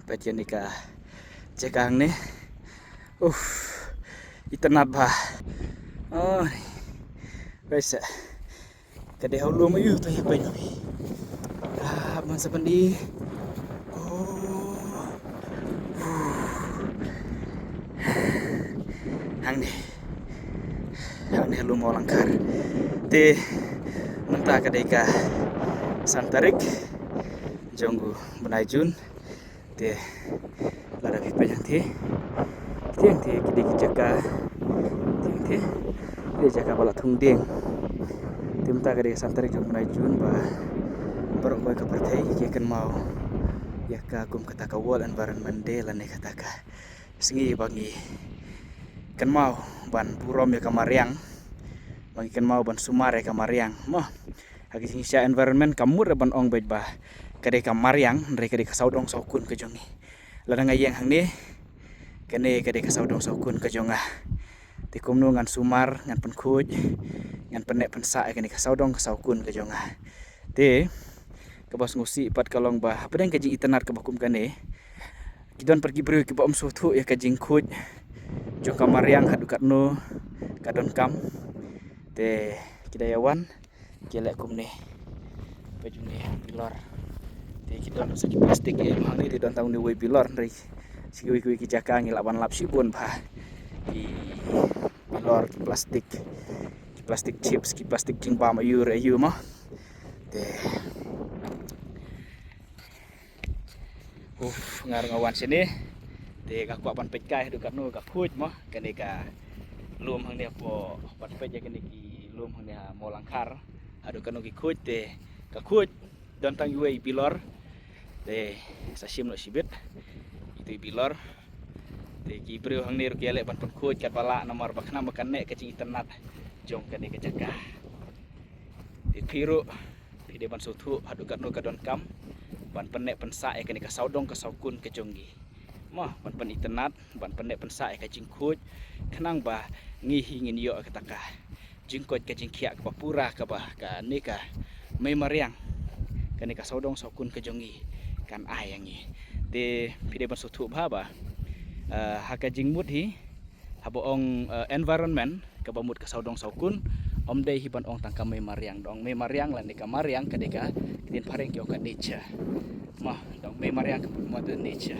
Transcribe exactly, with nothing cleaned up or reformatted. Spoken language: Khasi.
Peit ïa kane ka jaka hangne. Uff, itynnad bha. Oh, peit sa. Ka dei ha u lum aïu to ïa peit. Ah, man sa pyni. Oh. Hangne. Hangne ha lum Mawlangkhar. Te mynta ka dei ka san tarik jong u bnai Jun. Te lada phi peit hangtei, hangtei ki dei ki jaka, hangtei ki dei jaka ba la thung dieng. Te mynta ka dei ka san tarik jong u bnai Jun ba baroh kawei ka pyrthei ki kynmaw ïa ka kum kata ka World Environment Day lane kata ka sngi ba ngi kynmaw ban burom ïa ka mariang, ba ngi kynmaw ban sumar ïa ka mariang mo. Ha ka jingshisha environment kam mut ban ong beit ba ka dei ka mariang, hynrei ka dei ka sawdong sawkun ka jong ngi. Lada nga ïeng hangne, kane ka dei ka sawdong sawkun ka jong nga. Te kumno ngan sumar, ngan pynkhuid, ngan pynneh pynsah ïa kane ka sawdong ka sawkun ka jong nga. Te kaba sngewsih pat ka long ba hapdeng ka jingitynnad kaba kum kane, ki don pat ki briew kiba ym sngewthuh ïa ka jingkhuid jong ka mariang haduh katno ka donkam. Te ki da ïa wan ki leh kumne. Peit une bilor. Te ki don sa ki plastik, eh, hangne te don tang une uwei bilor, hynrei sa kiwei kiwei ki jaka ngi lah ban lap shibun bha. Ki bilor, ki plastik, ki plastik chips, ki plastik jingbam aïu re aïu mo. Te Uf, nga ruh nga wan shane. Te nga kwah ban peit kai haduh katno ka khuid mo, kane ka lum hangne hapoh, ban peit ïa kine ki lum hangne ha Mawlangkhar. Haduh katno ki khuid, te ka khuid don tang iwei i bilor. Te sa shim noh shibit itu i bilor. Te ki briew hangne ruh ki ïaleh ban pynkhuid katba lah namar ba khnang ba kan neh ka jingitynnad jong kane ka jaka. Te phi ruh phi dei ban sngewthuh haduh katno ka donkam ban pynneh pynsah ïa kane ka sawdong ka sawkun ka jong ngi. Mo, ban pynitynnad, ban pynneh pynsah ïa ka jingkhuid, khnang ba ngi hi ngin ïoh kata ka jingkoit ka jingkhiah kaba pura kaba kane ka mei mariang, kane ka sawdong sawkun ka jong ngi kan ai ïa ngi. Te phi dei ban sngewthuh bha ba, eh, ha ka jingmut hi, haba ong, eh, environment, kaba mut ka sawdong sawkun, ym dei hi ban ong tang ka mei mariang, dang mei mariang lane ka mariang ka dei ka ktien phareng ki ong ka nature. Mo, dang mei mariang ka mut mother nature.